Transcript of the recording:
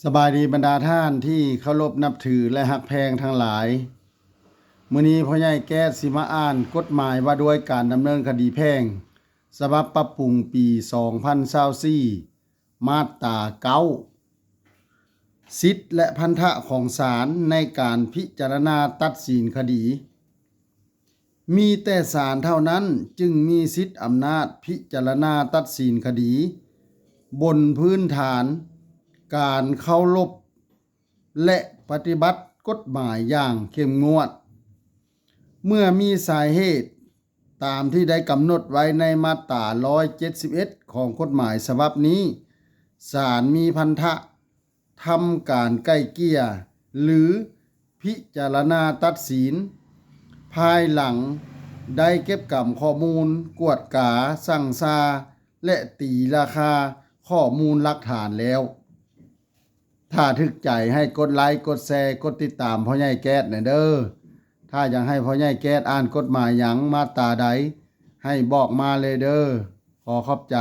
ສະບາຍດີບັນດາທ່ານທີ່ເຄົາລົບນັບຖື ແລະ ຮັກແພງທັງຫຼາຍ. ມື້ນີ້ພໍ່ໃຫຍ່ແກ້ດຊິມາອ່ານກົດໝາຍວ່າດ້ວຍການດຳເນີນຄະດີແພ່ງ ສະບັບປັບປຸງປີສອງພັນຊາວສີ່ ມາດຕາເກົ້າ ສິດ ແລະ ພັນທະຂອງສານໃນການພິຈາລະນາຕັດສິນຄະດີ. ມີແຕ່ສານເທົ່ານັ້ນຈຶ່ງມີສິດອຳນາດພິຈາລະນາຕັດສິນຄະດີ ບົນພື້ນຖານການເຄົາລົບ ແລະ ປະຕິບັດກົດໝາຍຢ່າງເຂັ້ມງວດ. ເມື່ອມີສາເຫດຕາມທີ່ໄດ້ກຳນົດໄວ້ໃນມາດຕາຮ້ອຍເຈັດສິບເອັດຂອງກົດໝາຍສະບັບນີ້, ສານມີພັນທະ ທຳການໄກ່ເກ່ຍ ຫຼື ພິຈາລະນາຕັດສິນ ພາຍຫຼັງໄດ້ເກັບກຳຂໍ້ມູນ, ກວດກາ, ສັ່ງຊາ ແລະ ຕີລາຄາຂໍ້ມູນຫຼັກຖານແລ້ວ. ຖ້າຖືກໃຈໃຫ້ກົດໄລ, ກົດແຊ, ກົດຕິດຕາມພໍ່ໃຫຍ່ແກ້ດແດ່ເດີ້. ຖ້າຢາກໃຫ້ພໍ່ໃຫຍ່ແກ້ດອ່ານກົດໝາຍຫຍັງ, ມາດຕາໃດ, ໃຫ້ບອກມາເລີຍເດີ້. ຂໍຂອບໃຈ.